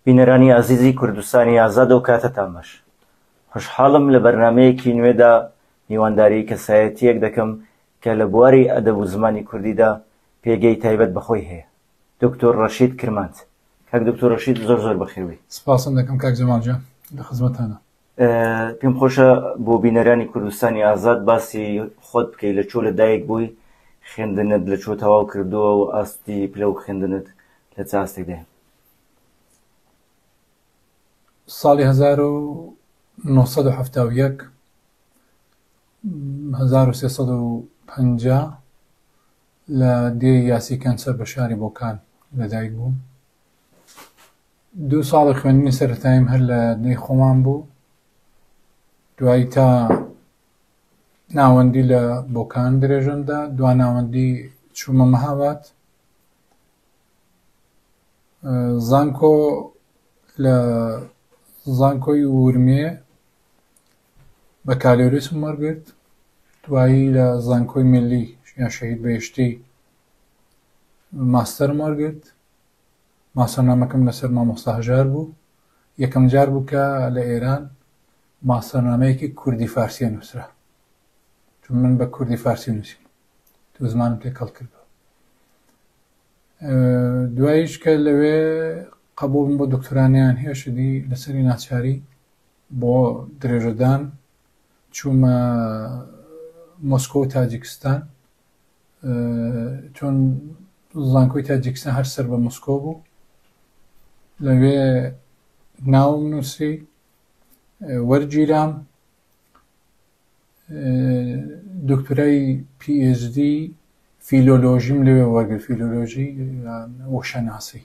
بینەرانی ئازیزی کوردستانی ئازاد ئەو کاتەتان باش. خۆشحاڵم لە بەرنامەیەکی نوێدا میوانداری کەسایەتییەک دەکەم کە لە بواری ئەدەب و زمانی کوردیدا پێگەی تایبەت بە خۆی هەیە. دکتۆر ڕەشید کرمانج. کاک دکتۆر ڕەشید زۆر زۆر بەخێر بێی. سپاستان دەکەم کاک جەمال گیان، لە خزمەتتانم. پێم خۆشە بۆ بینەرانی کوردستانی ئازاد باسی خۆت بکەی لە چۆ لە دایک بووی، خوێندنت لە چۆ تەواو کردووە و ئاستی پلە و خوێندنت لە چ ئاستێکدایە؟ ساڵی 1971 1350 لە دێی یاسیکەند سەر بە شاری بۆکان لەدایک بووم. دوو ساڵی خوێندنی سەرەتاییم هەر لە دێی خۆمان بوو. دوایی تا ناوەندی لە بۆکان درێژەم دا. دوا ناوەندی چوومە مەهاباد. زانکۆ لە زانکۆی ورمێ بەکالۆریسم وەرگرت. دوایی لە زانکۆی میللی یان شەهید بەهێشتی ماستەرم وەرگرت. ماستەرنامەکەم لەسەر مامۆستا هەژار بوو. یەکەم جار بوو کە لە ئێران ماستەرنامەیەکی کوردی فارسیە نووسرا. چون من بە کوردی فارسی نووسیم. تو زمانم تێکەڵ کردووە. دواییش کە لەوێ قبوڵم بۆ دکتۆرانیان هێشتدی لەسەری ناچاری بۆ درێژەدان چوومە مۆسکۆ و تاجیکستان چۆن زانکۆی تاجیکستان هەر سەر بە مۆسکۆ بوو لەوێ ناوم نووسی وەرگیرام دکتۆرای PhD فیلۆلۆژیم لەوێ وەرگرت فیلۆلۆژی وشەناسی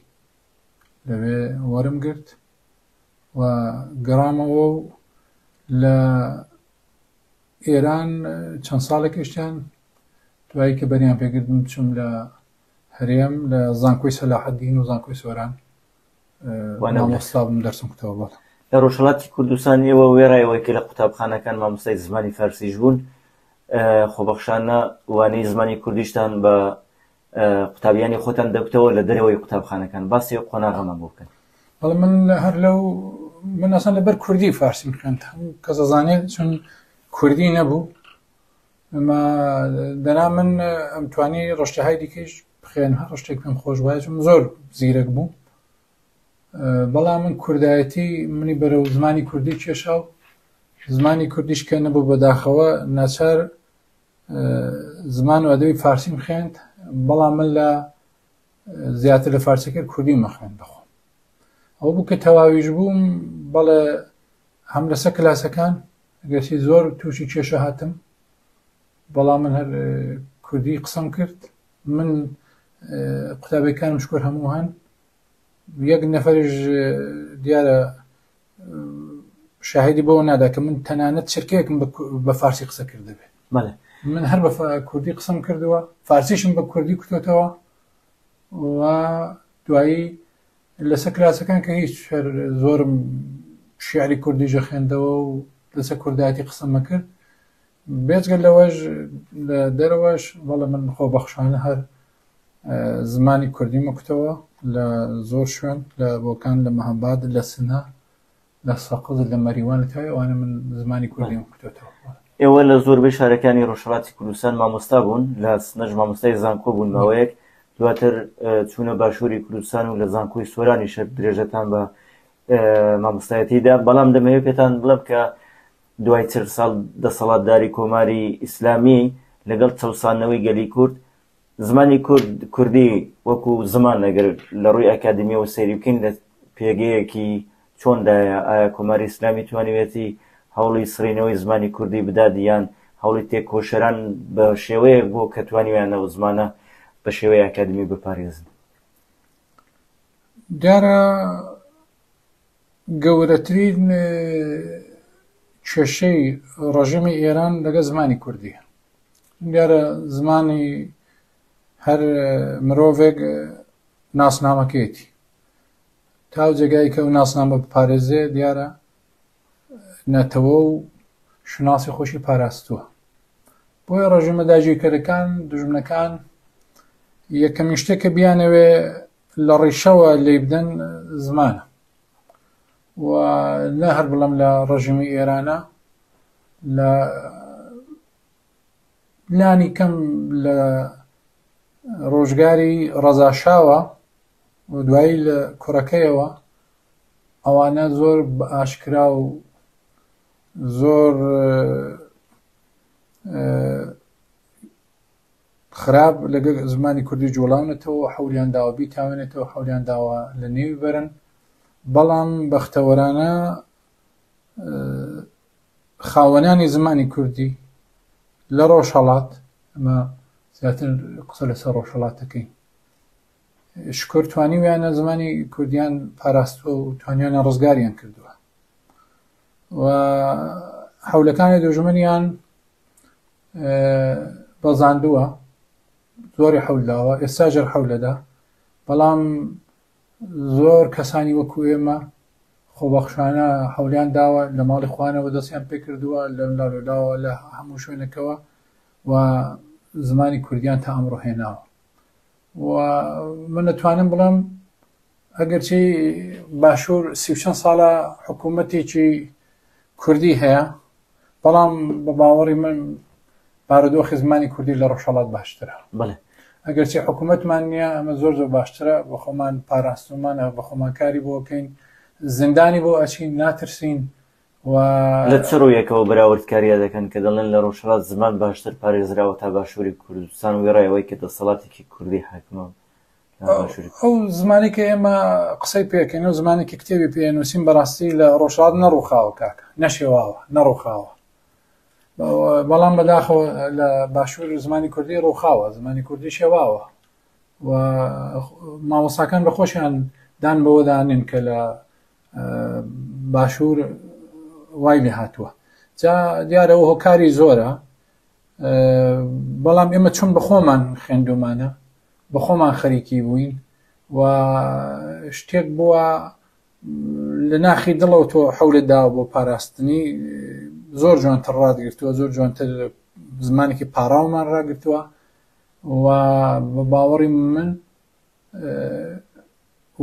لەوێ وەرم گرت و گەڕامەوە و لە ئێران چەند ساڵێک ئیشتیان دوایی کە بەریان پێگرتم چوم لە هەرێم لە زانکۆی سەلاحەدین و زانکۆی سۆران مامۆستا بووم دەرسم کوتەوە بەڵێ. لە ڕۆژهەڵاتی کوردستان ئێوە وێڕای ئەوەی کە لە قوتابخانەکان مامۆستای زمانی فارسیش بوون خۆبەخشانە وانەی زمانی کوردیشتان بە قوتابیانی خۆتان دەکوتەوە لە دەرەوەی قوتابخانەکان باسی ئەو قۆناغەمان بۆ بکەن. بەڵێ من هەر لەو من ئەسڵەن لەبەر کوردی فارسیم خوێند هەموو کەس ئەزانێت چون کوردی نەبوو ئەمە دەنا من ئەمتوانی ڕشتەهای دیکەیش بخوێنم هەر ڕشتێک پێم خۆش وایە چون زۆر زیرەک بوو بەڵام من کوردایەتی منی بەرەو زمانی کوردی کێشا و زمانی کوردیش کە نەبوو بەداخەوە ناچار زمان و ئەدەبی فارسیم خوێند بەڵام من لە زیاتر لە فارسیەکە کوردیم مەخوێند بەخۆم ئەوە بوو کە تەواویش بووم بەڵێ هەم لەسەر کلاسەکان گەرچی زۆر تووشی کێشە هاتم بەڵام من هەر کوردی قسەم کرد من قوتابیەکانم شکر هەموو هەن یەک نەفەریش دیارە شاهدی بۆ نادا کە من تەنانەت چرکەیەکم بە فارسی قسە کردبێ من هەر بە کوردی قسەم کردووە فارسیشم بە کوردی کوتۆتەوە و دوایی لەسەر کلاسەکان کە هیچ هەر زۆرم شیعری کوردی ژەخێندەوە و لەسەر کوردایەتی قسەمە کرد بێجگە لەوەش لە دەرەوەش بەڵێ من خۆبەخشانە هەر زمانی کوردیمە کوتەوە لە زۆر شوێن لە بۆکان لە مەهاباد لە سنە لە سەقز لە مەریوان لە تای ئەوانە من زمانی کوردیم کوتەوە. ئێوە لە زۆربەی شارەکانی ڕۆژهەڵاتی کوردستان مامۆستا بوون، لە سنەش مامۆستای زانکۆ بوون ماوەیەک، دواتر چوونە باشووری کوردستان و لە زانکۆی سۆرانیش هەر درێژەتان بە مامۆستایەتی دا، بەڵام دەمەوێت پێتان بڵێم کە دوای 40 ساڵ دەسەڵاتداری کۆماری ئیسلامی لەگەڵ چەوساندنەوەی گەلی کورد، زمانی کورد کوردی وەکو زمان ئەگەر لە ڕووی ئەکادیمیەوە سەیری بکەین لە پێگەیەکی چۆندایە؟ ئایا کۆماری ئیسلامی توانیویەتی هەوڵی سڕینەوەی زمانی کوردی بدات یان هەوڵی تێکۆشەران بە شێوەیەک بووە کە توانیویانە ئەو زمانە بە شێوەی ئەکادیمی بپارێزن؟ دیارە گەورەترین کێشەی ڕژێمی ئێران لەگە زمانی کوردیە. دیارە زمانی هەر مرۆڤێک ناسنامەکەیەتی تا ئەو جێگای کە ئەو ناسنامە بپارێزێ دیارە نەتەوە و شوناسی خۆشی پاراستووە بۆیە ڕژێمە داگیرکەرەکان دوژمنەکان یەکەمین شتێک کە بیانەوێ لە ڕیشەوە لێی بدەن زمانە. و نە هەر بڵێم لە ڕژیمی ئێرانە لە لانی کەم لە ڕۆژگاری ڕەزاشاوە و دوایی لە کوڕەکەیەوە ئەوانە زۆر بە ئاشکرا و زۆر خراپ لەگەڵ زمانی کوردی جوڵاونەتەوە حەولیان داوە بیتاوێنێتەوە حەولیان داوە لە نێوی بەرن بەڵام بەختەوەرانە خاوەنانی زمانی کوردی لە ڕۆژهەڵات ئەمە زیاتر قسە لەسەر ڕۆژهەڵاتەکەین شکر توانیویانە زمانی کوردیان پاراستووە و توانیانە ڕزگاریان کردووە و حەولەکانی دوژمنیان بەزاندووە زۆری حەولداوە ئێستا ژەر حەولەدا بەڵام زۆر کەسانی وەکو ئێمە خۆبەخشانە حەولیان داوە لە ماڵی خوانەوە دەستیان پێکردووە لەم لاوە لە هەموو شوێنەکەوە و زمانی کوردیان تا ئەمڕۆ هێناوە و من دەتوانم بڵێم ئەگەرچی باشوور سی و چەند ساڵە حکوومەتێکی کوردی هەیە بەڵام بە باوەڕی من بارودۆخی زمانی کوردی لە ڕۆژهەڵات باشترە بەڵێ ئەگەرچی حکوومەتمان نییە ئەمە زۆر زۆر باشترە بە خۆمان پاراستومانە بە خۆمان کاری بۆکەین زیندانی بۆ ئەچین ناترسین و لە چ ڕوویەکەوە بەراوردکاریە دەکەن کە دەڵێن لە ڕۆژهەڵات زمان باشتر پارێزراوە تا باشووری کوردستان وێڕای ئەوەی کە دەسەڵاتێکی کوردی حاکمە ئەو زمانی کە ئێمە قسەی پێکەین و زمانێکی کتێبی پێ نووسین بەڕاستی لە ڕۆژهەڵات نەڕووخاوە کاکە نەشێواوە نەڕووخاوە بەڵام بەداخەوە لە باشوور زمانی کوردی ڕووخاوە زمانی کوردی شێواوە و مامۆستاکان بە خۆشیان دان بەوەدا نین کە لە باشوور وای لێ هاتووە جا دیارەوە هۆکاری زۆرە بەڵام ئێمە چون بە خۆمان خوێندومانە بە خۆمان خەریکی بووین و شتێک بووە لە ناخی دڵەوە تۆ حەولت داوە بۆ پاراستنی زۆر جوانتر ڕاتگرتووە زۆر جوانتر زمانێکی پاراومان ڕاگرتووە و بە باوەڕی من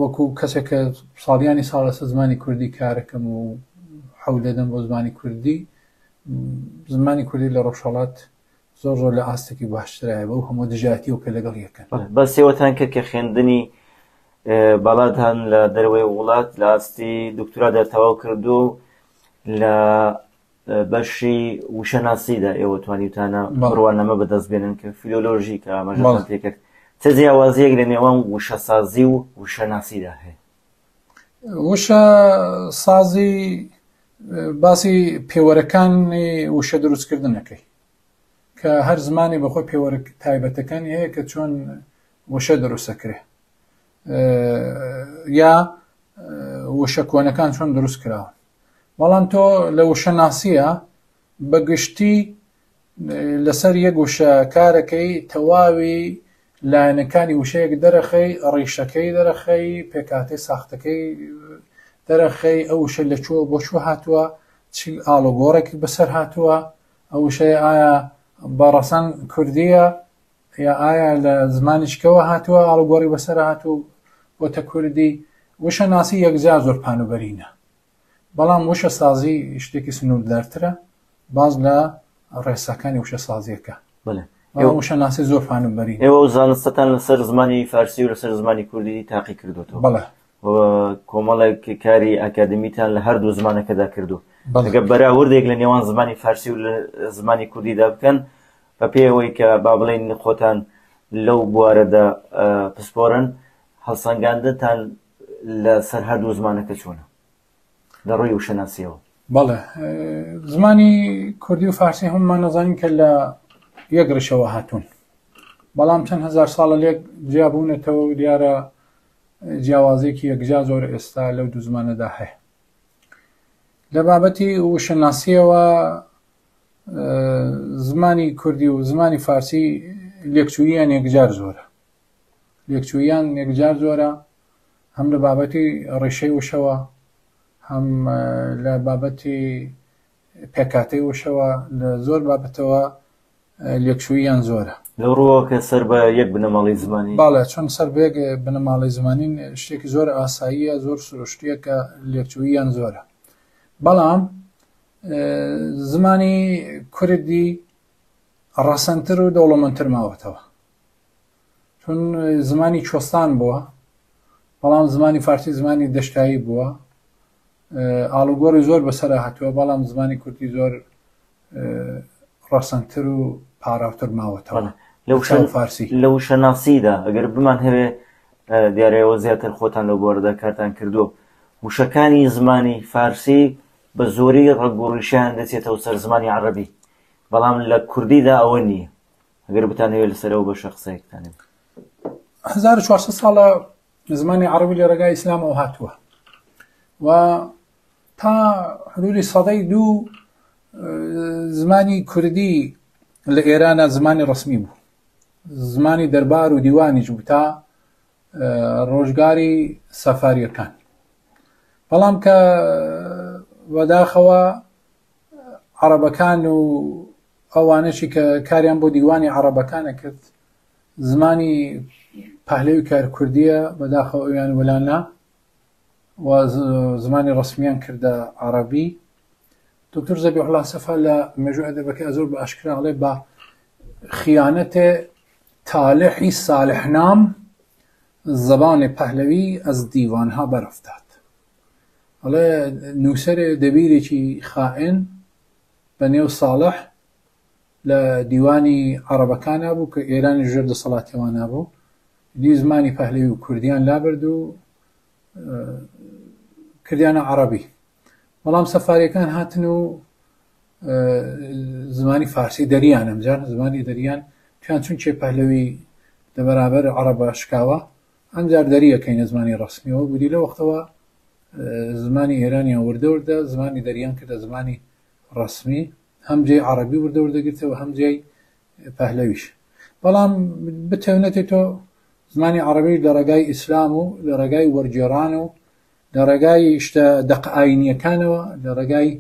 وەکو کەسێک کە ساڵیانی ساڵ لەسەر زمانی کوردی کارەکەم و حەول دەدەم بۆ زمانی کوردی زمانی کوردی لە ڕۆژهەڵات زۆر زۆر لە ئاستێکی باشترایە بەو هەموو دژایەتیەوە کە لەگەڵ یەکەن. باسی ئەوەتان کرد کە خوێندنی باڵاتان لە دەرەوەی وڵات لە ئاستی دکتۆرادا تەواو کردو و لە بەشی وشەناسیدا ئێوە توانیوتانە بڕوانامە بەدەست بێنن کە فیلۆلۆژی کە ئاماژەتان پێکرد چ جیاوازیەک لە نێوان وشەسازی و وشەناسیدا هەیە؟ وشە سازی باسی پێوەرەکانی وشە دروستکردنەکەی کە هەر زمانی بەخۆی پێوەرە تایبەتەکانی هەیە کە چۆن وشە دروستەکرێ یا وشە کۆنەکان چۆن دروست کراون بەڵام تۆ لە وشە ناسیە بە گشتی لەسەر یەک وشە کارەکەی تەواوی لایەنەکانی وشەیەک دەرەخەی ڕیشەکەی دەرەخەی پێکهاتەی ساختەکەی دەرەخەی ئەو وشە لە کوێوە بۆ کوێ هاتووە چی ئاڵوگۆڕێکی بەسەر هاتووە ئەو وشەیە ئایا بە ڕەسەن کوردیە یا ئایا لە زمانیشکەوە هاتووە ئاڵوگۆڕی بەسەر هاتوو بۆتە کوردی وشە ناسی یەکجار زۆر پانوبەرینە بەڵام وشە سازی شتێکی سنووردارترە باز لە ڕێساکانی وشە سازیەکە بەڵێ بەڵام وشە ناسی زۆر پانوبەرینە ئێوە ئەو زانستەتان لەسەر زمانی فارسی و لەسەر زمانی کوردی تاقی کردوێتەوە بەڵێ و کۆمەڵێک کاری ئەکادمیتان لە هەردوو زمانەکەدا کردو بەڵێ. ئەگەر بەراوردێک لە نێوان زمانی فارسی و لە زمانی کوردیدا بکەن بە پێی ئەوەی کە با بڵێین خۆتان لەو بوارەدا پسپۆرن هەڵسەنگاندنتان لەسەر هەردوو زمانەکە چۆنە لە ڕووی وشەناسیەوە؟ بەڵێ زمانی کوردی و فارسی هەمومان نەزانین کە لە یەک ڕیشەوە هاتوون بەڵام چەند هەزار ساڵە لێک جیابوونەتەوە و دیارە جیاوازیەکی یەکجار زۆر ئێستا لەو دوو زمانەدا هەیە لە بابەتی وشەناسیەوە زمانی کوردی و زمانی فارسی لێکچوویان یەکجار زۆرە لێکچوویان یەکجار زۆرە هەم لە بابەتی ڕیشەی وشەوە هەم لە بابەتی پێکاتەی وشەوە لە زۆر بابەتەوە لێکچوویان زۆرە. لەو ڕووەوە کە سەر بە یەک بنەماڵەی زمانی. بەڵێ، چون سەر بە یەک بنەماڵەی زمانین، شتێکی زۆر ئاساییە، زۆر سروشتییە کە لێکچووییان زۆرە. بەڵام زمانی کوردی ڕەسەنتر و دەوڵەمەندتر ماوەتەوە. چون زمانی کوێستان بووە، بەڵام زمانی فارسی زمانی دەشتایی بووە. ئاڵوگۆڕی زۆر بەسەرا هاتووە، بەڵام زمانی کوردی زۆر ڕەسەنتر و پاراوتر ماوەتەوە لە فارسی. لە وشەناسیدا ئەگەر بمانهەوێ دیارە ئێوە زیاتر خۆتان لەو بوارەدا کارتان کردووە، وشەکانی زمانی فارسی بە زۆری ڕەگ و ڕیشەیان دەچێتەوە سەر زمانی عەڕەبی، بەڵام لە کوردیدا ئەوە نییە. ئەگەر بتانهەوێ لەسەر ئەو بەشە قسەیەکتان هەبێ. 1400 ساڵە زمانی عەڕەبی لە ڕێگای ئیسلامەوە هاتووە و تا حدودی سەدەی دوو زمانی کوردی لە ئێرانە زمانی ڕسمی بوو، زمانی دەربار و دیوانیش بوو تا ڕۆژگاری سەفاریەکان. بەڵام کە بەداخەوە عەرەبەکان و ئەوانەشی کە کاریان بۆ دیوانی عەرەبەکانە کرد زمانی پەهلەوی کار کوردیە، بەداخەوە ئەویان وەلانا و زمانی ڕسمیان کردە عەرەبی. دکتۆر زەبیحوڵا سەفا لە مێژوو ئەدەبەکە زۆر بە ئاشکرا ئەڵێ بە خیانەتێ تالحی سالحنام زبان پەهلەوی ئەز دیوانها بەرەفتاد. ئەڵێ نووسەرێ دەبیرێکی خائن بە نێو ساڵح لە دیوانی عەرەبەکانا بوو کە ئێرانی ژێر دەسەڵاتیەوانە بوو، دی زمانی پەهلەوی و کوردیان لابرد و کردیانە عەرەبی. بەڵام سەفاریەکان هاتن و زمانی فارسی دەریان، ئەمجار زمانی دەریان تویان چونکێ پەهلەوی لە بەرابەر عەرەبە شکاوە، ئەمجار دەریەکەینە زمانی ڕەسمیەوە بودی. لە وەختەوە زمانی ئێرانیان وردە وردە زمانی دەریان کردە زمانی ڕەسمی، هەم جێی عەرەبی وردە وردە گرتەوە هەم جێی پەهلەویش. بەڵام بتەونەتێ تۆ زمانی عەرەبی لە ڕێگای ئیسلام و لە ڕێگای وەرگێڕان و لە ڕێگای شتە دەق ئاینیەکانەوە، لە ڕێگای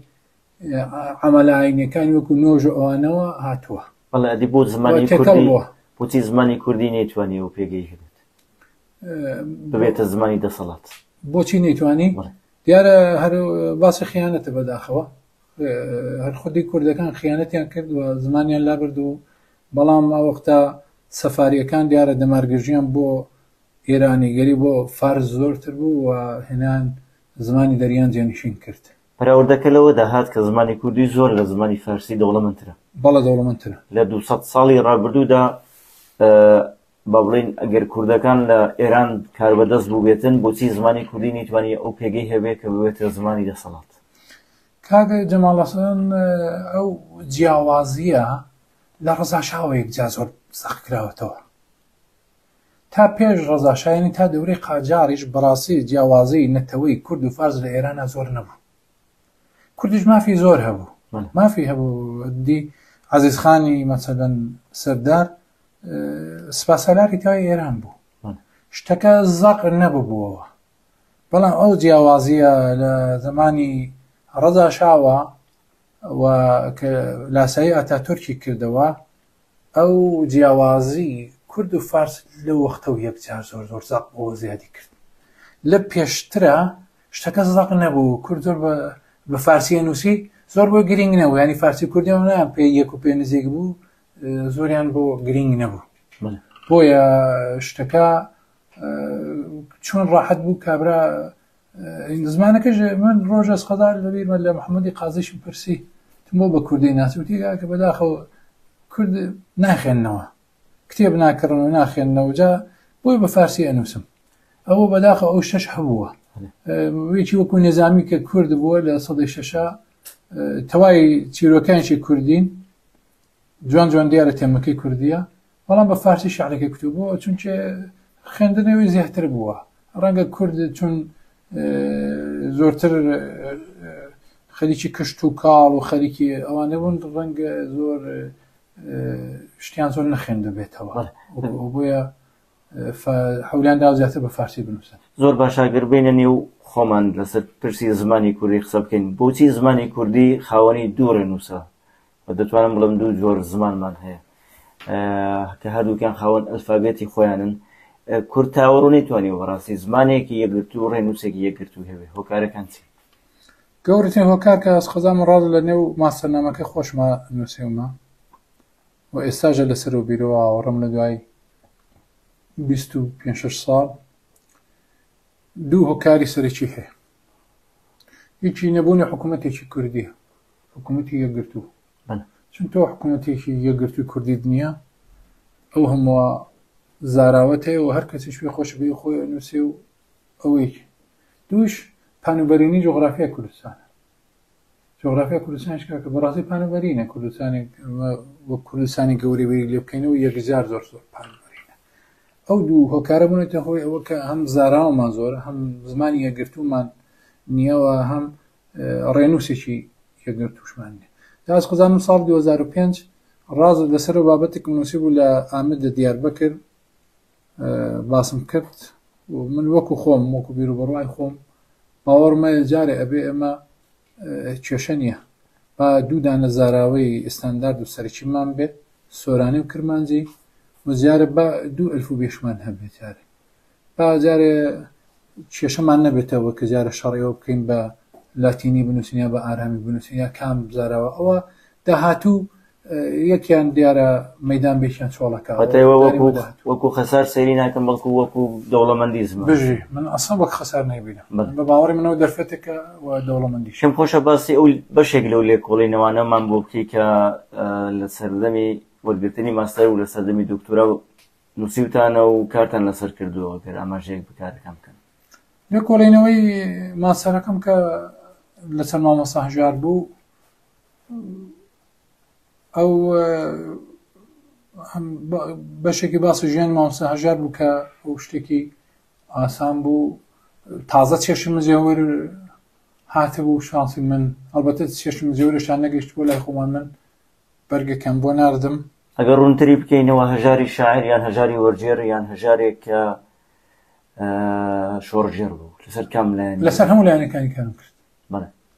عەمەلە ئاینیەکانی وەکو نۆژ و ئەوانەوە هاتووە. بەڵێ، ئەدی بۆ زمانی تێکەڵ کوردی بووە. بۆچی زمانی کوردی نەیتوانی ئەو پێگەی هەبێت ببێتە زمانی دەسەڵات؟ بۆچی نەیتوانی؟ بەڵێ. دیارە هەر باسی خیانەتە بەداخەوە. هەر خودی کوردەکان خیانەتیان کرد و زمانیان لابرد و بەڵام ئەو وەختە سەفاریەکان دیارە دەمارگرژیان بۆ ئێرانیگەری بۆ فارس زۆرتر بوو و هێنان زمانی دەریان جێنشین کرد. پەراوردەکە لەوەدا هات کە زمانی کوردی زۆر لە زمانی فارسی دەوڵەمەندترە. بەڵێ دەوڵەمەندترە. لە 200 ساڵی ڕابردوودا با بڵێین ئەگەر کوردەکان لە ئێران کاربەدەست بووبێتن، بۆچی زمانی کوردی نەیتوانی ئەو پێگەی هەبێ کە ببێتە زمانی دەسەڵات؟ کاک جەماڵ حەسەن، ئەو جیاوازییە لە ڕەزاشاوە یەکجار زۆر زەق کراوەتەوە. تا پێش ڕەزاشا، یانی تا دەورەی قاجاریش بەڕاستی جیاوازی نەتەوەی کورد و فارس لە ئێرانە زۆر نەبوو. کوردیش مافی زۆر هەبوو، مافی هەبوو. دی عەزیز خانی مەسەلەن سەردار سپاسالاری تای ئێران بوو. شتەکە زەق نەببووەوە. بەڵام ئەو جیاوازیە لە زمانی ڕەزا شاوە و کە لاسایی ئاتاتورکی کردەوە، ئەو جیاوازی کورد و فارس لەو وەختەوە یەکجار زۆر زۆر زەق بۆ زیادی کرد. لە پێشترا شتەکە زەق نەبوو، کورد زۆر بە فارسیە نووسی زۆر بۆ گرنگ نەبوو، ینی فارسی کوردیان نایان پێ یەک و پێ نزیک بوو، زۆریان بۆ گرنگ نەبوو. بۆیە شتەکە چۆن ڕاحەت بوو کابرا زمانەکەش. من ڕۆژ ئەس قەدا لەبیرمە لە محەممەدی قازیشم پرسی تم بۆ بە کوردی ناسی، وتی کاکە بەداخەوە کورد ناخێننەوە، کتێب ناکڕن و ناخێننەوە، جا بۆی بە فارسی ئەنووسم. ئەوە بەداخەوە ئەو شتەش هەبووە. یەکی وەکو نظامی کە کورد بووە لە سەدەی شەشا، تەوای چیرۆکانێکی کوردین، جوان جوان دیارە تێمەکەی کوردیە، بەڵام بە فارسی شعرەکەی کتوبووە، چونکە خوێندنەوەی زیاتر بووە. ڕەنگە کورد چون زۆرتر خەریکی کشت و کاڵ و خەریکی ئەوانە بوون، ڕەنگە زۆر شتیان زۆر نەخوێندبێتەوە، بۆیە حەولیان دا زیاتر بە فارسی بنووسن. زۆر باشە، گەر بینە نێو خۆمان لەسەر پرسی زمانی کوردی قسە بکەین، بۆچی زمانی کوردی خاوەنی دوو ڕێنووسە؟ و دەتوانم بڵێم دوو جۆر زمانمان هەیە. کە هەردووکیان خاوەن ئەلفابێتی خۆیانن، کورد تاوەڕۆ نەیتوانیوە بەڕاستی زمانێکی یەکگرتوو و ڕێنووسێکی یەکگرتوو هەبێ، هۆکارەکان چین؟ گەورەترین هۆکار کە ئەسقەزا من ڕاست لە نێو ماستەرنامەکەی خۆشما نووسیومە و ئێستاژە لەسەر و بیرەوە ئاوەڕم لە دوای 25 شەش ساڵ دوو هۆکاری سەرەکی هەیە. یەکی نەبوونی حکوومەتێکی کوردیە، حکوومەتی یەکگرتوو. چون تۆ حکوومەتێکی یەکگرتووی کوردیت نییە، ئەو هەمووە زاراوەت هەیە و هەر کەسیش پێی خۆشە بێ خۆی ئەنووسێ و ئەوەی دووش پانوبەرینی جوغرافیای کوردستانە. جوغرافیای کوردستانیش کاکە بەڕاستی پانوبەرینە. کوردستانێک وەک کوردستانی گەورەی بیری لێ بکەینەوە یەکجار زۆر زۆر پانوبەرینە. ئەو دوو هۆکارە بوونەتە هۆی ئەوە کە هەم زاراوەمان زۆرە، هەم زمانی یەکگرتوومان نییەوە، هەم ڕێنووسێکی یەکگرتووشمان نییە. تا ئەز خۆزانم ساڵ 2005 ڕاز لەسەر ئەو بابەتێکم نووسی بوو لە ئامەد لە دیاربەکر باسم کرد و من وەکو خۆم وەکو بیر و بڕوای خۆم باوەڕمە جارێ ئەبێ ئێمە کێشە نییە با دوو دانە زاراوەی ئستاندارد و سەرەکیمان بێت سۆرانی و کرمانجی و جارێ با دوو ئەلفوبێشمان هەبێت جارێ با جارێ کێشەمان نەبێتەوە کە جارە شەڕیەوە بکەین بە لاتینی بنووسین یا بە ئارامی بنووسین یا کام زاراوە ئەوە داهاتوو یەکیان دیارە مەدان بێکیان چۆڵەکە وەکو خەسار سەیری ناکەم بەڵکو وەکو دەوڵەمەندی زمان بژی من ئەسڵ وەک خەسار نەیبینم بە باوەڕی منەوە دەرفەتێکە و دەوڵەمەندی پێم خۆشە باسی ئەو بەشێک لەو لێکۆڵینەوانەمان بۆ بکەی کە لە سەردەمی وەرگرتنی ماستەر و لە سەردەمی دکتۆرا نووسیوتانە و کارتان لەسەر کردووە گەر ئاماژەیەک بە کارەکان بکەن. لێکۆڵینەوەی ماستەرەکەم کە لەسەر مامۆستا هەژار بوو ئەو بەشێکی باسی ژیانی مامۆستا هەژار بوو کە ئەو شتێکی ئاسان بوو تازە چێشی مزێور هاتبوو شانسی من ئەڵبەتە چێشی مزێورشان نەگەیشت بۆ لای خۆمان من بەرگەکەم بۆ ناردم. ئەگەر ڕوونتری بکەینەوە هەژاری شاعیر یان هەژاری وەرگێڕ یان هەژارێک کە شۆڕشگێڕ بوو لەسەر کام لایەن؟ لەسەر هەموو لایەنەکانی کارم کرد.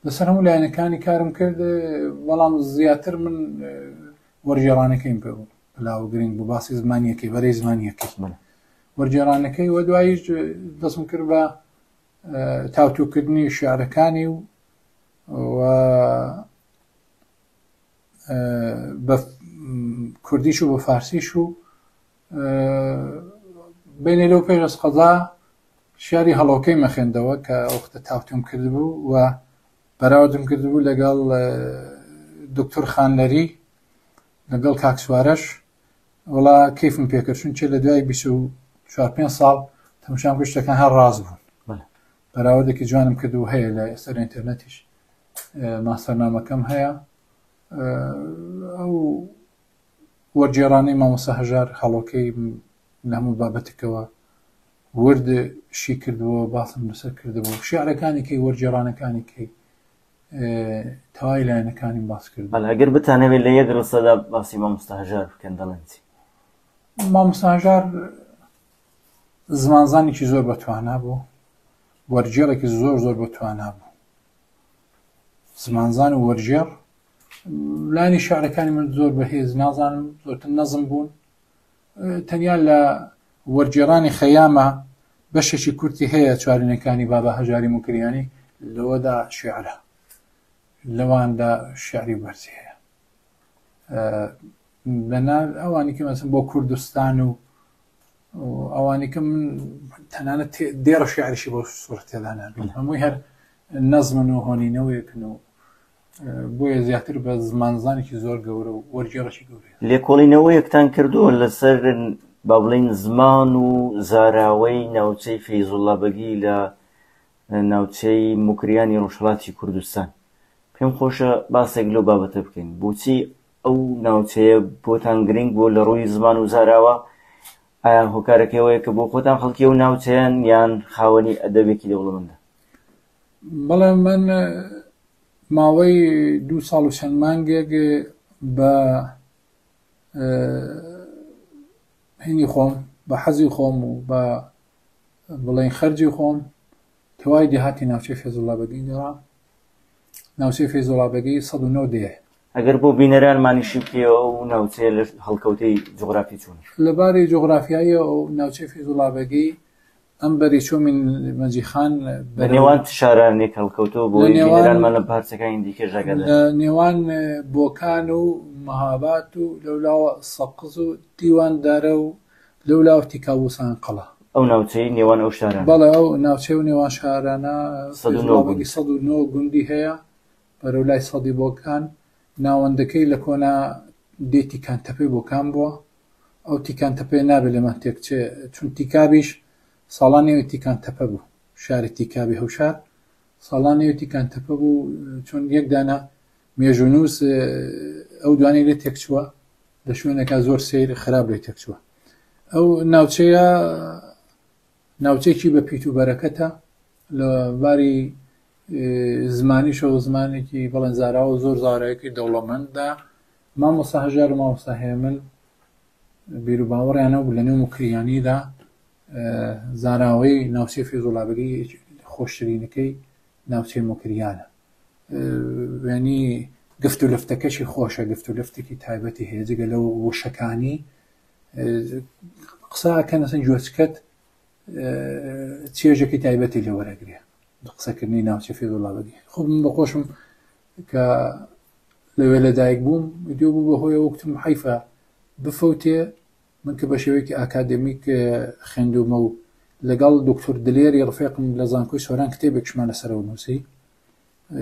لەسەر هەموو لایەنەکانی کارم کرد بەڵام زیاتر من وەرگێڕانەکەیم پێ بوو لاوە گرنگ بوو باسی زمانیەکەی بەرەی زمانیەکەی وەرگێڕانەکەی و دواییش دەستم کرد بە تاوتوکردنی شعرەکانی و و بە کوردیش و بە فارسیش و بینێ لەو پێش ئەس قەزا شاری هەڵۆکەی مەخێندەوە کە وەختە تاوتوم کردبوو و بەراوردم کردبوو لەگەڵ دکتۆر خانلەری لەگەڵ کاک سوارەش وڵا کەیفم پێکرد چونچە لە دوای 24 پێ ساڵ تەمشام کرد شتەکان هەر ڕاست بوون بەراوردێکی جوانم کرد و هەیە لە ئێستا لە ئینتەرنێتیش ماستەرنامەکەم هەیە ئەو وەرگێڕانەی مامۆستا هەژار هەڵۆکەی لە هەموو بابەتێکەوە ورد شی کردبووە باسم لەسەر کردبوو شعرەکانی کەی وەرگێڕانەکانی کەی تەواوی لایەنەکانیم باس کرد. بەڵێ ئەگەر بتانەوێت لە یەک ڕستەدا باسی مامۆستا هەژار بکەن دەڵێن چی؟ مامۆستا هەژار زمانزانێکی زۆر بەتوانا بوو، وەرگێڕێکی زۆر زۆر بەتوانا بوو. زمانزان و وەرگێڕ لانی شعرەکانی من زۆر بەهێز نازانم زۆرتر نەزم بوون تەنیا لە وەرگێڕانی خەیامە بەشێکی کورتی هەیە چوارینەکانی بابا هەژاری موکریانی لەوەدا شعرە لەواندا شعری بەرزی هەیە لەنا ئەوانی کە مەسن بۆ کوردستان و ئەوانی کە من تەنانەت دێڕە شعرشی بۆ سوورەت تێدا نابین هەمووی هەر نەزمن و هۆنینەوەیەکن و بۆیە زیاتر بە زمانزانێکی زۆر گەورە و وەرگێڕێکی گەورەیە. لێکۆڵینەوەیەکتان کردووە لەسەر با بڵێین زمان و زاراوەی ناوچەی فەیزوڵڵا بەگی لە ناوچەی موکریانی ڕۆژهەڵاتی کوردستان. پێم خۆشە باسێک لەو بابەتە بکەین. بۆچی ئەو ناوچەیە بۆتان گرنگ بووە لە ڕووی زمان و زاراوە؟ ئایا هۆکارەکەی ئەوەیە کە بۆ خۆتان خەڵکی ئەو ناوچەیەن یان خاوەنی ئەدەبێکی دەوڵەمەندە؟ بەڵێ من ماوەی دوو ساڵ و چەند مانگێک بە هینی خۆم بە حەزی خۆم و بە بڵێن خەرجی خۆم تەوای دێهاتی ناوچەی فێزوڵا بەگی گەڕام ناوچەی فێزوڵا بەگی 109 دێ. ئەگەر بۆ بینەرانمانی شی بکەیەوە ئەو ناوچەیە لە هەڵکەوتەی جوغرافی چۆنە؟ لە باری جوغرافیاییەوە ئەو ناوچەی فیزوڵابەگی ئەم بەری چۆمی مەجیخان لە نێوان چ شارانێک هەڵکەوتووە بۆ ئەوەی بینەرانمان لە پارچەکانی دیکەش ئاگادار لە نێوان بۆکان و مەهابات و لەولاوە سەقز و دیواندارە و لەولاوە تیکابووسان قەڵا. ئەو ناوچەی نێوان ئەو شارانە. بەڵێ ئەو ناوچەی و نێوان شارانە 109 گوند. 109 گوندی هەیە بەرەو لای سەدی بۆکان. ناوەندەکەی لە کۆنا دێی تیکانتەپەی بۆکان بووە. ئەو تیکانتەپەیە نابێ لێمان تێکچێ چون تیکابیش ساڵان نێوی تیکانتەپە بوو. شاری تیکابی هەوشار ساڵان نێوی تیکانتەپە بوو چون یەک دانە مێژوونووس ئەو دوانەی لێ تێکچووە لە شوێنێکا زۆر سەیر خراپ لێ تێکچووە. ئەو ناوچەیە ناوچەیەکی بە پیت و بەرەکەتە لە باری زمانیشەوە زمانێکی بەڵێن زاراوە زۆر زارایەکی دەوڵەمەندە. مامۆستا هەژار و مامۆستا هێمن بیر و باوەڕیانە بوو لە نێو موکریانیدا زاراوەی ناوچەی فیزوڵابەگی خۆشترینەکەی ناوچەی موکریانە. یعنی گفت و لفتەکەشی خۆشە، گفت و لفتێکی تایبەتی هەیە جگە لەو وشەکانی قسە ئەکەن ئەسەن گوێچکەت چێژێکی تایبەتی لێ وەرەگرێ قسەکردنی ناوچەی فیزوڵابەگی. خۆ من بە خۆشم کە لەوێ لەدایک بووم ویدیۆ بوو بە هۆیەوە گوتم حەیفە بفەوتێ. من کە بە شێوەیەکی ئاکادێمیک خوێندوومە و لەگەڵ دکتۆر دلێری ڕفێقم لە زانکۆی سۆران کتێبێکشمان لەسەرەوە نووسی،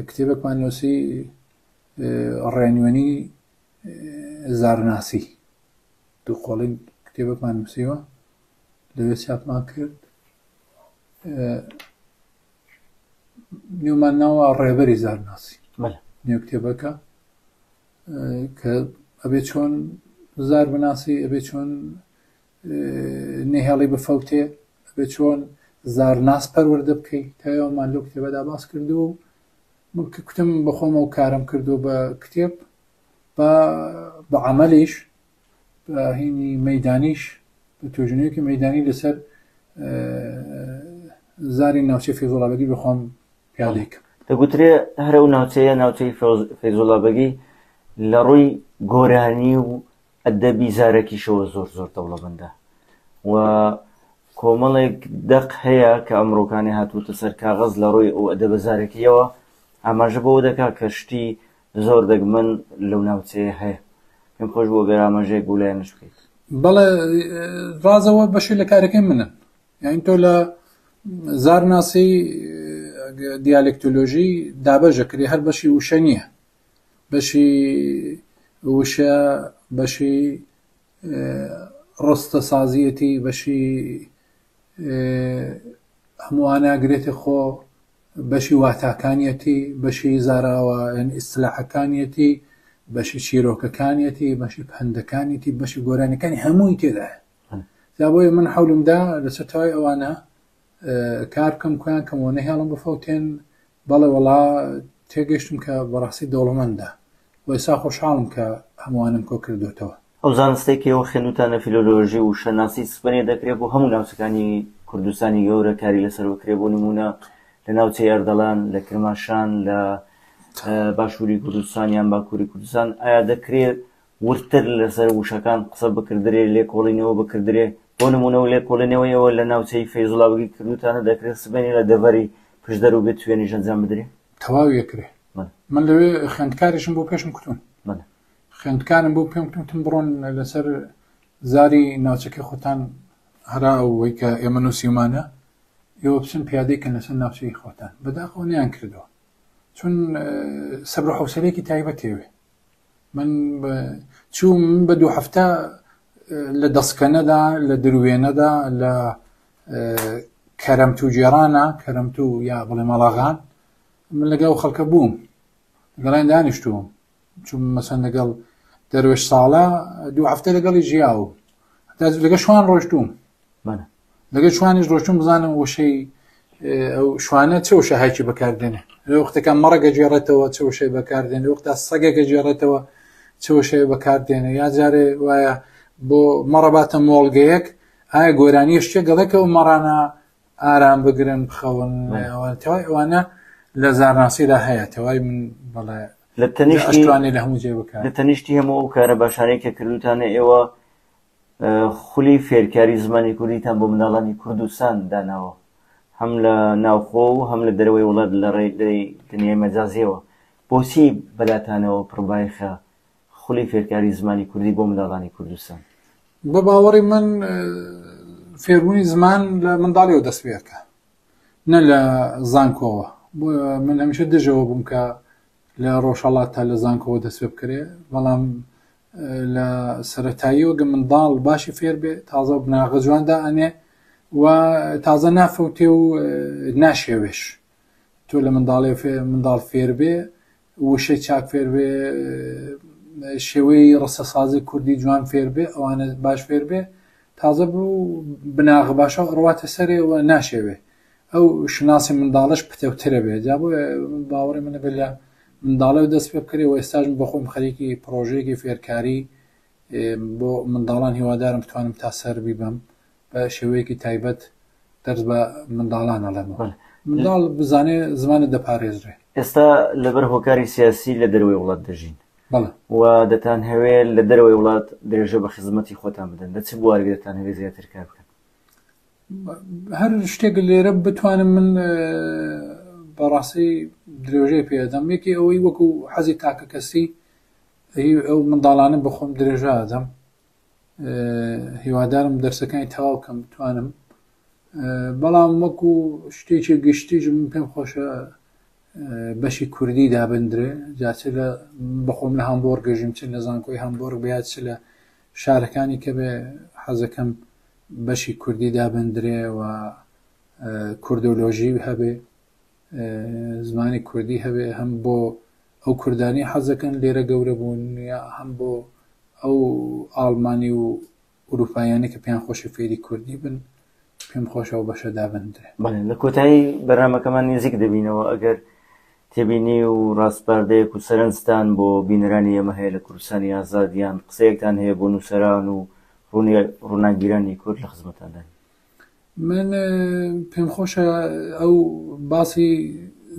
کتێبێکمان نووسی ڕێنوێنی زارناسی، دوو قۆڵی کتێبێکمان نووسیوە لەوێ چاپمان کرد. نێومان ناوە ڕێبەری زارناسی نێو کتێبەکە کە ئەبێ چۆن زار بناسی، ئەبێ چۆن نەهێڵی بفەوتێ، ئەبێ چۆن زارناس پەروەردە بکەی. تایەوەمان لەو کتێبەدا باس کردو و من کە کوتم بەخۆمە و کارم کردو بە کتێب، بە عەمەلیش، بە هینی مەیدانیش، بە توێژینەوەیەکی مەیدانی لەسەر زاری ناوچەی فیزوڵابەگی بەخۆم پیادەی کەم. دەگوترێ هەر ئەو ناوچەیە، ناوچەی فەیزوڵابەگی لە ڕووی گۆرانی و ئەدەبی زارەکیشەوە زۆر زۆر دەوڵەمەندە و کۆمەڵێک دەق هەیە کە ئەمڕۆکانی هاتووتە سەر کاغەز لە ڕووی ئەو ئەدەبە زارەکییەوە ئاماژە بەوە دەکا کە شتی زۆر دەگمەن لەو ناوچەیە هەیە. پێم خۆش بوو ئەگەر ئاماژەیەک بۆ لایەنەش بکەیت. بەڵێ ڕازەوە بەشی لە کارەکەی منن. یعنی تۆ لە زارناسی دیالێکتۆلۆژی دابەش دەکرێ، هەر بەشی وشە نییە، بەشی وشە، بەشی ڕستەسازیەتی، بەشی هەمووانە گرێتە خۆ، بەشی واتاکانیەتی، بەشی زاراوە یعنی ئیستلاحەکانیەتی، بەشی چیرۆکەکانیەتی، بەشی پەندەکانیەتی، بەشی گۆرانیەکانی، هەمووی تێدایە. جا بۆیە من حەولم دا لەسەر تەواوی ئەوانە کار بکەم، کویان کەمەوە نەهێڵم بفەوتێن. بەڵێ وەڵا تێگەیشتم کە بەڕاستی دەوڵەمەندە و ئێستا خۆشحاڵم کە هەمووانم کۆ کردوێتەوە. ئەو زانستەی کە ئێوە خوێندوتانە فیلۆلۆژی و شەناسی سبەنێ دەکرێ بۆ هەموو ناوچەکانی کوردستانی گەورە کاری لەسەر بکرێ، بۆ نموونە لە ناوچەی ئەردەڵان، لە کرماشان، لە باشووری کوردستان یان باکووری کوردستان، ئایا دەکرێ وردتر لەسەر وشەکان قسە بکردرێ، لێکۆڵینەوە بکردرێ؟ بۆ نموونە و لێکۆڵینەوەی ئێوە لە ناوچەی فەیزوڵابەگی کردووتانە، دەکرێ سبەینێ لە دەڤەری پشدەر و بێتوێنیش ئەنجام بدرێ؟ تەواوی ئەکرێ. من لەوێ خوێندکاریشم بۆ پێشم کوتون. خوێندکارم بۆ پێم کوتم بڕۆن لەسەر زاری ناوچەکەی خۆتان هەرا ئەوەی کە ئێمە نووسیومانە ئێوە بچن پیادەی کەن لەسەر ناوچەی خۆتان. بەداخەوە نەیان کردەوە، چون سەبر و حەوسەلەیەکی تایبەت ئەوێ. من چووم بە دوو هەفتە لە دەستکەنەدا، لە دروێنەدا، لە کەرەمتوو گێڕانە، کەرەمتوو یا بڵێ مەڵاغان، من لەگەڵ خەڵکە بووم، لەگەڵیان دانیشتووم. چووم مەسەن لەگەڵ دەروێش ساڵە دوو هەفتە لەگەڵی ژیاوم، هەتا لەگەڵ شوان ڕۆشتووم. لەگەڵ شوانیش ڕۆشتوم بزانم وشەی ئەو شوانە چه وشەهایکی بەکاردێنێ. لە وەختەکە مەڕەگە گێڕێتەوە چه وشەی بەکاردێنێ، وەختا سەگەکە گێڕێتەوە چه وشەیە بەکاردێنێ، یا جارێ وایە بۆ مەڕە باتە مۆڵگەیەک ئایا گۆرانیە شتێک گەڵێ کە ئەو مەڕانە ئارام بگرن بخەون. تەوای ئەوانە لە زارناسیدا هەیە. تەوای من بەڵێ. لە تەنیشتی ئەشتوانێ لە هەموو جێ بکات لە تەنیشتی هەموو ئەو کارە باشانەی کە کردوتانە ئێوە خولی فێرکاری زمانی کوردیتان بۆ منداڵانی کوردستان داناوە هەم لە ناوخۆ و هەم لە دەرەوەی وڵات لە ڕێی دنیای مەجازیەوە بۆچی بەلاتانەوە پڕبایخە خولی فێرکاری زمانی کوردی بۆ منداڵانی کوردستان؟ بە باوەڕی من فێربوونی زمان لە منداڵیەوە دەست پێ ئەکا نە لە زانکۆوە. بۆ من هەمیشە دژەوە بووم کە لە ڕۆژهەڵات تا لە زانکۆوە دەست پێ بکرێ، بەڵام لە سەرەتاییەوە گە منداڵ باشی فێر بێ تازە بناغە جوان دائەنێ و تازە نافەوتێ و ناشێوێش. تۆ لە منداڵێ منداڵ فێر بێ وشەی چاک فێر بێ شێوەی ڕستەسازی کوردی جوان فێر بێ ئەوانە باش فێر بێ تازە بوو بناغە باشە ڕواتە سەرێ و ناشێوێ ئەو شوناسی منداڵش پتەوترە بێ جا بۆ باوەڕی منە بێ لە منداڵەوە دەست پێ بکرێ و ئێستاش من بەخۆم خەریکی پڕۆژەیەکی فێرکاری بۆ منداڵان هیوادارم بتوانم تا سەر بیبەم بە شێوەیەکی تایبەت دەرس بە منداڵان ئەڵێمەوە منداڵ بزانێ زمانت دەپارێزرێ. ئێستا لەبەر هۆکاری سیاسی لە دەرەوەی وڵات دەژین بەڵێ. و دەتانهەوێ لە دەرەوەی وڵات درێژە بە خزمەتی خۆتان بدەن، لە چ بوارێک دەتانهەوێ زیاتر کار بکەن؟ هەر شتێک لێرە بتوانم من بەڕاستی درێژەی پێ ئەدەم یەکی ئەوەی وەکو حەزی تاکە کەسی ئەو منداڵانە بەخۆم درێژە ئەدەم هیوادارم دەرسەکانی تەواو کەم بتوانم بەڵام وەکو شتێکی گشتیش من پێم خۆشە بەشی کوردی دابندرێ جا چ لە بەخۆم لە هامبۆرگ ژیم چ لە زانکۆی هامبۆرگ بێ چ لە شارەکانی کە بێ حەزەکەم بەشی کوردی دابندرێ و کوردۆلۆژی هەبێ زمانی کوردی هەبێ هەم بۆ ئەو کوردانی حەزەکەن لێرە گەورە بوون یا هەم بۆ ئەو ئاڵمانی و ئوروپاییانەی کە پێیان خۆشە فێری کوردی بن پێم خۆشە ئەو بەشە دابندرێ. بەڵێ لە کۆتایی بەرنامەکەمان نزیک دەبینەوە ئەگەر تێبینی و ڕاسپاردەیەک و سەرنجتان بۆ بینەرانی ئێمە هەیە لە کوردستانی ئازاد یان قسەیەکتان هەیە بۆ نووسەران و ڕووناکبیرانی کورد لە خزمەتانداین. من پێم خۆشە ئەو باسی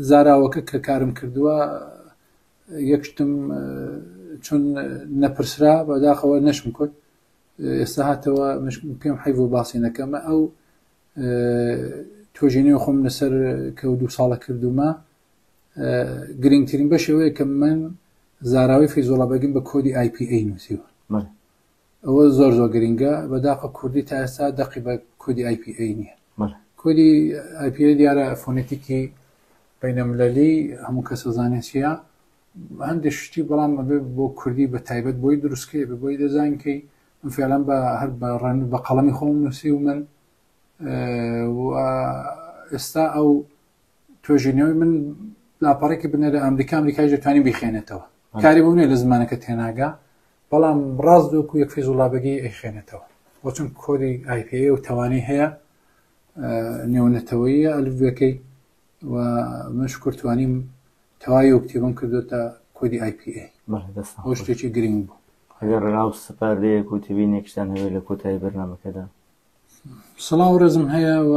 زاراوەکە کە کارم کردووە یەک شتم چون نەپرسرا بەداخەوە نەشم کوت ئێستا هاتەوە پێم حەیف و باسی نەکەمە ئەو توێژینەوەی خۆم لەسەر کە دوو ساڵە کردومە گرنگترین بەشەوەیە کە من زاراوەی فەیزوڵا بەگیم بە کۆدی IPA نووسیوە ئەوە زۆر زۆر گرنگە بەداخە کوردی تا ئێستا دەقی بە کۆدی IPA نییە کۆدی IPA دیارە فۆنێتیکی بەینەملەلی هەموو کەس ئەزانێت چییە هەندێک شتی بەڵام ئەبێ بۆ کوردی بە تایبەت بۆی دروستکەی بە بۆی دەزانکەی من فعلا بە هەر بە ڕەن بە قەڵەمی خۆم نووسی و من ئێستا ئەو توێژینەوەی من لاپەڕێکی بنێرە ئەمریکا ئەمریکای دەتوانانی بیخێنێتەوە کاری بۆ نیە لە زمانەکە تێناگا بەڵام ڕاست وەکو یەک فیزوڵا بەگی ئەیخێنێتەوە بۆ چون کۆدی IPA و تەوانی هەیە نێونەتەوەیە ئەلفبێکەی و من شکر توانیم تەواوی ئەو کتێبم کردوتە کۆدی IPA ئەو شتێکی گرنگ بوو. ئەگەر ڕاو سپاردەیەک و تێبینێکشتان هەبێت لە کۆتایی بەرنامەکەدا. سڵاو ڕێزم هەیە و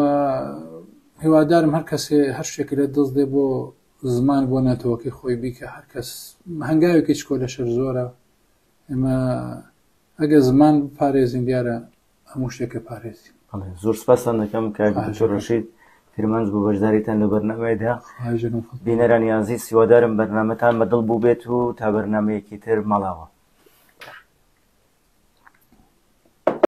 هیوادارم هەر کەسێ هەر شتێکی لە دەست دێ بۆ زمان بۆ نەتەوەکەی خۆی بیکە هەر کەس هەنگاوێکی چکۆ لە شەر زۆرە ئێمە ئەگەر زمان بپارێزین دیارە هەموو شتێکە پارێزین. بەڵێ زۆر سپاستان دەکەم کاک دکتۆر ڕەشید کرمانج بۆ بەشداریتان لە بەرنامەیەدا. بینەرانی ئازیز هیوادارم بەرنامەتان بەدڵ بووبێت و تا بەرنامەیەکی تر ماڵاوا.